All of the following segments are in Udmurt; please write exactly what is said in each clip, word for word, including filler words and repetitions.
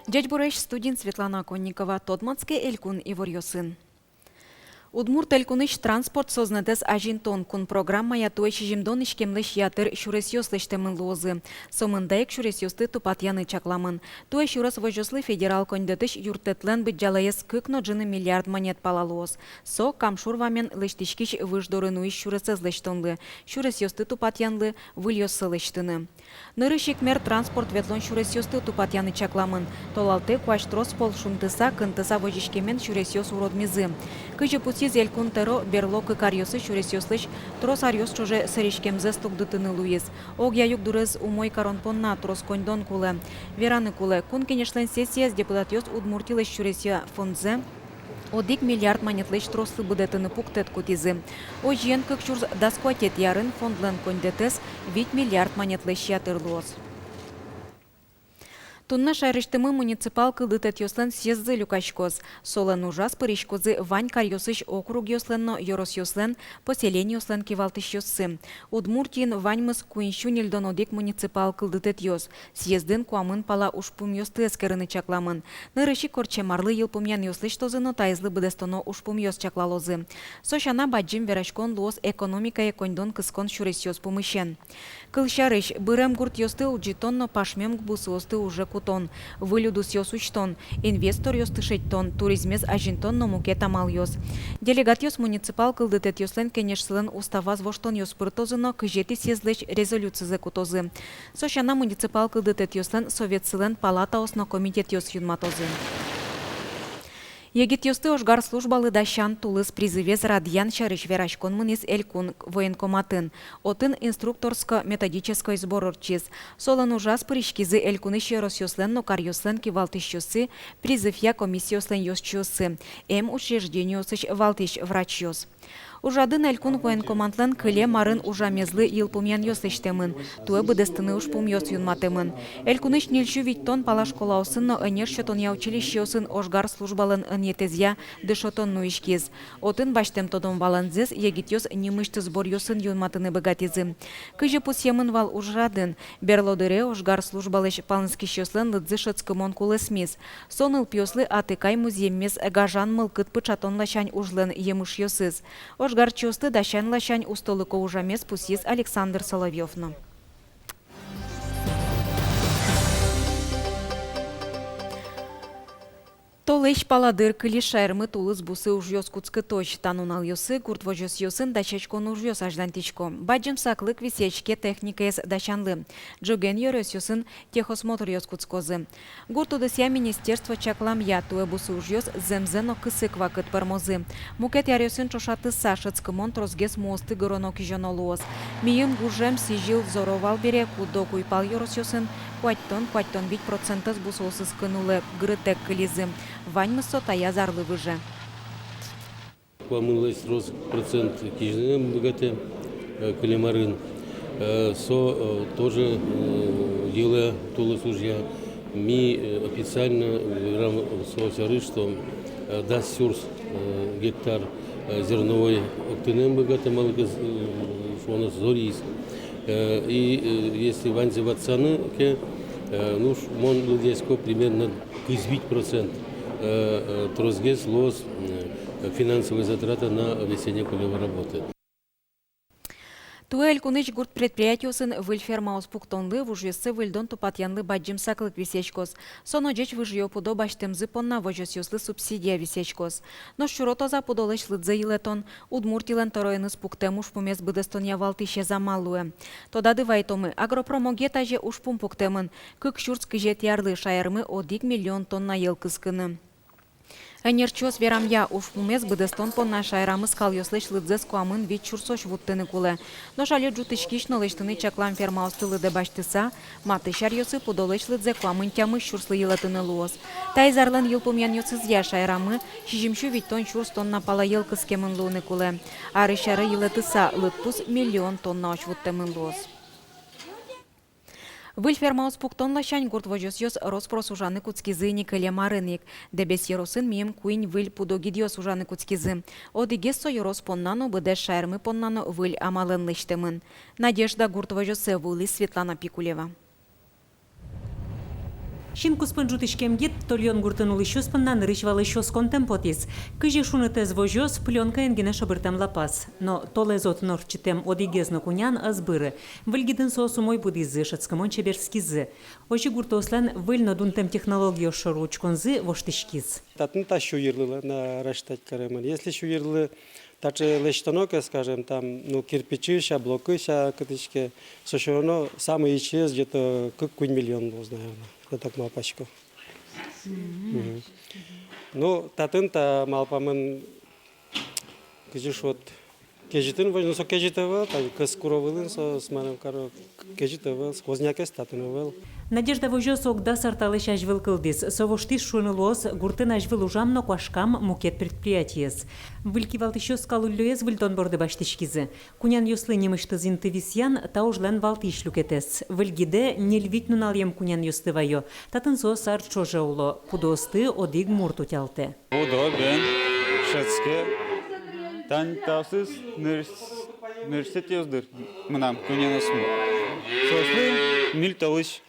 Ӟечбуресь, студиын Светлана Конникова. Тодматске элькун иворъёсын. Удмурт Элькунысь транспорт сӧзнэтэз азинтон кун программая туэ сизьымдон иськемлэсь ятыр сюресъёс лэсьтэмын луозы. Со мында ик сюресъёсты тупатъяны чакламын. Туэ сюрес возёслы федерал коньдэтысь юрттэтлэн быдӟалаез кык но ӝыны миллиард манет пала луоз. Со Кам шур вамен лэсьтӥськись выж доры нуись сюресэз лэсьтонлы, сюресъёсты тупатъянлы, выльёссэ лэсьтыны. Нырысь ик мер транспорт ветлон сюресъёсты тупатъяны чакламын. Толалтэ куазь трос пол шунтыса, кынтыса возиськемен сюресъёс уродмизы. Кызьы пусйиз Элькун тӧро, берло кык аръёсы сюресъёслэсь трос аръёс ӵоже сэриськемзэс тогдытыны луиз. Огъя югдурез умой карон понна трос коньдон кулэ. Вераны кулэ, Кун Кенешлэн сессияз депутатъёс Удмуртилэсь сюресъя фондзэ одӥг миллиард манетлэсь трослы будэтыны пуктэт кутӥзы. Озьыен, кык сюрс дас куатетӥ арын фондлэн коньдэтэз вить миллиард манетлэсь ятыр луоз. Туннэ шаерысьтымы муниципал кылдытэтъёслэн съездзы люкаськоз. Солэн ужаз пыриськозы вань каръёсысь округъёслэн но ёросъёслэн, поселениослэн кивалтӥсьёссы. Удмуртиын ваньмыз куинь сю ньыльдон одӥг муниципал кылдытэтъёс. Съездын куамын пала ужпумъёсты эскерыны чакламын. Нырысь ик ортчем арлы йылпумъянъёс лэсьтозы но таизлы быдэстоно ужпумъёс чаклалозы. Со сяна, бадӟым вераськон луоз экономикае коньдон кыскон сюресъёс пумысен. Кылсярысь, бырем гуртъёсты улӟытон но пашмем бусыосты уже кутон, выль удысъёс усьтон, инвесторъёсты шедьтон, туризмез азинтон но мукет амалъёс. Делегатъёс муниципал кылдытэтъёслэн кенешсылэн уставаз воштонъёс пыртозы но кызетӥ съездлэсь резолюцизэ кутозы. Со сяна, муниципал кылдытэтъёслэн советсылэн палатаос но комитетъёс юнматозы. Егитъёсты ожгар службалы дасян тулыс призывез радъян сярысь вераськон мынӥз Элькун военкоматын. Отын инструкторско-методической сбор ортчиз. Солэн ужаз пыриськизы Элькунысь ёросъёслэн но каръёслэн кивалтӥсьёссы, призывъя комиссиослэн ёзчиоссы, эм учреждениосысь валтӥсь врачъёс. Ужрадын Элькун военкоматлэн кылем арын ужамезлы йылпумъянъёс лэсьтэмын, туэ быдэстыны ужпумъёс юнматэмын. Элькунысь ньыль сю витьтон пала школаосын но ӧнер сётонъя училищеосын ожгар службалэн ӧнетэзъя дышетон нуиськиз. Отын басьтэм тодон-валанзэс егитъёс нимысьтыз сборъёсын юнматыны быгатӥзы. Кызьы пусъемын вал ужрадын, берло дыре ожгар службалэсь палэнскисьёслэн лыдзы шӧдскымон кулэсмиз. Со нылпиослы атыкай музъеммес гажан мылкыд пыӵатон ласянь ужлэн емышъёсыз. Ожгарчиосты дасян ласянь устолыко ужамез пусйиз Александр Соловьёв но. Толэзь пала дыр кылиз шаермы тулыс бусы ужъёс кутскытозь. Та нуналъёсы гурт возёсъёсын дасяськон ужъёс азьлантӥсько. Бадӟым саклык висъяське техникаез дасянлы. Ӝоген ёросъёсын техосмотръёс кутскозы. Гурт удысъя министерство чакламъя, туэ бусы ужъёс зэмзэ но кысык вакыт пӧрмозы. Мукет аръёсын ӵошатыса, шӧдскымон тросгес муосты гыроно-кизёно луоз. Мийым гужем сӥзьыл зоро вал бере, куд-ог уйпал ёросъёсын куатьтон, куатьтон вить процентэз бусыосыз кын улэ гырытэк кылизы. Ваньмыз со таяз арлы выже. Куамынлэсь трос процент кизьыны быгатэ, э, кылем арын. Э, со, э, тоже, э, йылэ тулыс ужъя. Ми, э, официально, э, верам со сярысь, что, э, дас сюрс, э, гектар, э, зерновой октыны ӧм быгатэ, малы ке, э, шуоно, зориз. Э, и, э, если ваньзэ ватсаны ке, э, ну, ш-, мон лыдъясько, примерно кызь вить процент, э, э, тросгес луоз, э, финансовая затрата на весенне-полевые работы. Туэ элькунысь гурт предприятиосын выль фермаос пуктонлы, вужъёссэ выльдон-тупатъянлы бадӟым саклык висъяськоз. Со но ӟеч выжыё пудо басьтэмзы понна возёсъёслы субсидия висъяськоз. Нош сюро таза пудолэсь лыдзэ йылэтон Удмуртилэн тӧроеныз пуктэм ужпумез быдэстонъя валтӥсез амал луэ. Тодады вайытомы, агропромогетазе ужпум пуктэмын: кык сюрс кызетӥ арлы шаермы одӥг миллион тонна йӧл кыскыны. Ӧнерчиос верамъя, ужпумез быдэстон понна шаерамы скалъёслэсь лыдзэс куамын вить сюрсозь вуттыны кулэ. Нош али ӝутӥськись но лэсьтыны чаклам фермаосты лыдэ басьтыса, матысь аръёсы пудолэсь лыдзэ куамын тямыс сюрслы йылэтыны луоз. Таиз арлэн йылпумъянъёсызъя шаерамы сизьым сю витьтон сюрс тонна пала йӧл кыскемын луыны кулэ. Арысь аре йылэтыса, лыдпус миллион тоннаозь вуттэмын луоз. Выль фермаос пуктон ласянь гурт возёсъёс рос-прос ужаны кутскизы ини кылем арын ик. Дэбес ёросын мийым куинь выль пудо гидъёс ужаны кутскизы. Одӥгез со ёрос понна но, быдэс шаермы понна но выль амалэн лэсьтэмын. Надежда гурт возёсэ вуылӥз Светлана Пикулева. Синкуспын ӝутӥськем гид Тольён гуртын улӥсьёс понна нырысь валысь осконтэм потӥз. Кызьы шунытэз возёз, плёнкаен гинэ шобыртэм лапас. Но толэз отын ортчытэм одӥгез но кунян ӧз быры. Выль гидын соос умой будӥзы, шӧдскымон чеберскизы. Озьы гуртоослэн выль но дунтэм технологиос шоры учконзы воштӥськиз. Татын та сю йырлы на рассчитать каремын. Если сю йырлы таӵе лэсьтоно ке, скажем, там, ну, кирпичысь-а, блокысь-а, кытысь ке, со всё равно самый ичиез где-то кык-куинь миллион луоз, наверное, я так малпасько. Мгм. Ну, татын та малпамын, кызьы шуод, кезьытын возь-, ну, со кезьыт ӧвӧл, тань кӧс куро вылын со, с-, мынам каро, кезьыт ӧвӧл, сквознякез татын ӧвӧл. Надежда возёс ог дас ар талэсь азьвыл кылдӥз. Со воштӥз, шуыны луоз, гуртын азьвыл ужам но куашкам мукет предприятиез. Выль кивалтӥсьёс скал уллёез выльдон борды басьтӥськизы. Кунянъёслы нимысьтыз инты висъян — та ужлэн валтӥсь люкетэз. Выль гидэ ньыль-вить нуналъем кунянъёсты ваё. Татын соос ар ӵоже уло, пудоосты одӥг мурт утялтэ. Пудо бен, шӧдске. Тань таосыз нырысь-, нырысетӥез, дыр, мынам кунянъёсмы. Соослы ньыль толэзь.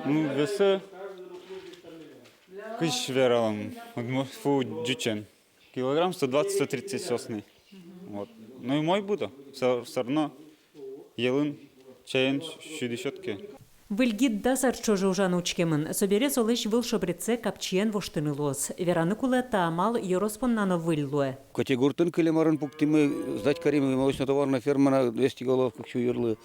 Ну, весе, кызьы вералом, удмо-, фу, ӟучен. Килограмм сто двадцать, сто тридцать сосны. Вот. Ну и умой будо. Всё, всё равно йӧлын, чаен сю-, сюдӥськод ке. Выль гид дас ар ӵоже ужаны учкемын. Собере солэсь выл шобретсэ капчиен воштыны луоз. Вераны кулэ, та амал ёрос понна но выль луэ. Котегуртын кылем арын пуктӥмы, сдать каримы молочно-товарная ферма на двести голов, кык сю йырлы.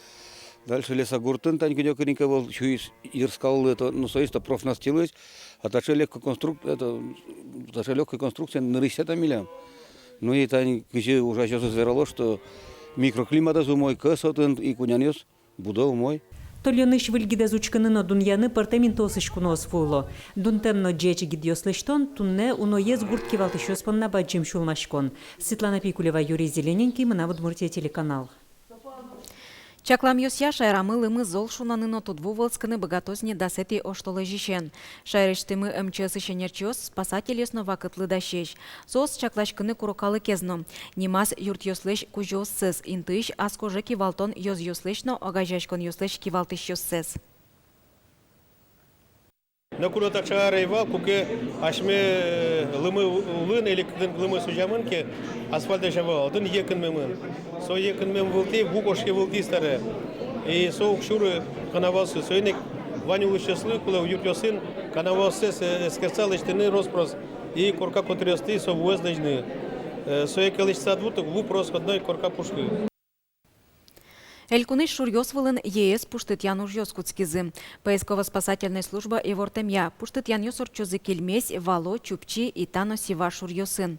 Дальше Лесагуртын тань кыдёкын ик ӧвӧл, сю йыр скаллы, то, ну, соиз-то профнастилысь, а таӵе легкоконструк-, это, таӵе лёгкой конструкция нырысьсэ та милям. Ну и тань кызьы ужасьёсыз верало, что микроклиматэз умой, кӧс отын, и кунянъёс будо умой. Тольёнысь выль гидэз учкыны но дунъяны пӧртэм интыосысь куноос вуыло. Дунтэм но ӟеч гидъёс лэсьтон туннэ уноез гурт кивалтӥсьёс понна бадӟым сюлмаськон. Светлана Пикулева, Юрий Зелененький, «Мынам Удмуртие» телеканал. Чакламъёсъя, шаерамы лымы зол шунаны но тудву вӧлскыны быгатоз ни дасэтӥ оштолэзьысен. Шаерысьтымы МЧС-ысь ӧнерчиос, спасательёс но вакытлы дасесь. Соос чакласькыны куро калыкез но. Нимаз юртъёслэсь кузёоссэс, интыысь ас коже кивалтон ёзъёслэсь но огазеяськонъёслэсь кивалтӥсьёссэс. Ноку но таӵе ар ӧй вал, куке асьме, э, лымы у-, улын, или кытын лымы сузямын ке, асфальт ӧвӧл, отын йӧ кынмемын. Со йӧ кынмем вылтӥ, ву кошке вылтӥ старе. И со уг сюры канаваосы. Соин ик вань улӥсьёслы кулэ юртъёсын канаваоссэс, э, эскерыса лэсьтыны рос-прос. И корка котыръёстӥ со вуэз лэзьыны. Э, сое ке лэсьтыса ӧд ву, так ву пыроз одно ик корка пушкы. Элькунысь шуръёс вылын йӧэз пуштытъян ужъёс кутскизы. Поисково-спасательной служба ивортэмъя, пуштытъянъёс ортчозы Кильмезь, Вало, Чупчи, Ита но Сива шуръёсын.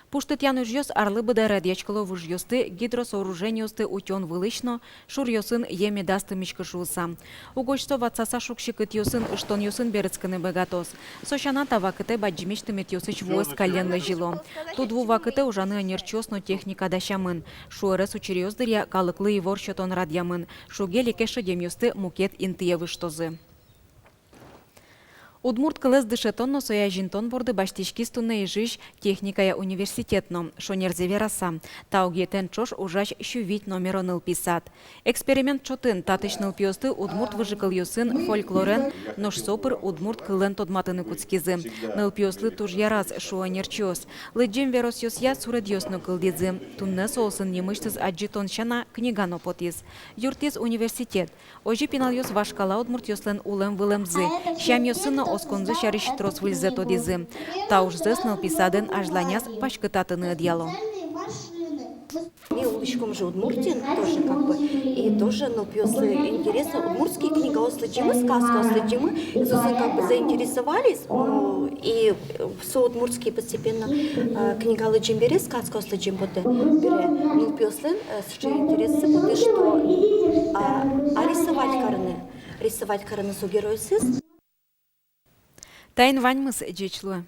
Пуштытъян ужъёс арлы быдэ радъяськыло выжъёсты, гидросооружениосты утён вылысь но, шуръёсын йӧ медаз тымиськы шуыса. Угось со ватсаса шуг-секытъёсын, ыштонъёсын берытскыны быгатоз. Со сяна, та вакытэ бадӟымесь тыметъёсысь вуэз каллен лэзьыло. Тудву вакытэ ужаны ӧнерчиос но техника дасямын. Шуэрес учыръёс дыръя калыклы ивор сётон радъямын. Шуге-леке шедемъёсты мукет интые выжтозы. Удмурт кылэз дышетон но сое азинтон борды басьтӥськиз туннэ Ижысь техникая университет но. Шонерзэ вераса, та огъетэн ӵош ужась сю вить номеро нылпи сад. Эксперимент чотын татысь нылпиосты удмурт выжыкылъёсын, фольклорен, нош со пыр удмурт кылэн тодматыны кутскизы. Нылпиослы туж яраз, шуо ӧнерчиос. Лыдӟем веросъёсъя суредъёс но кылдӥзы. Туннэ соосын нимысьтыз адӟытон сяна книга но потӥз. Юрттӥз университет. Озьы пиналъёс вашкала удмуртъёслэн улэм-вылэмзы, сямъёссы но осконзы сярысь трос выльзэ тодӥзы. Та ужзэс нылпи садын азьланяз паськытатыны ӧдъяло. Ми улӥськом же Удмуртиын тоже, как бы, и тоже, ну, нылпиослы интересно, удмуртский книгаос лыдӟимы, сказкаос лыдӟимы, и соосын как бы заинтересовались, ну, и, э, со удмуртский постепенно, э, книга лыдӟем бере, сказкаос лыдӟем потэ бере, ну, нылпиослэн, э, сыӵе интерессы потэ, что, а, а рисовать карыны, рисовать карыны со геройёсыз. Таин ваньмыз, ӟеч луэ.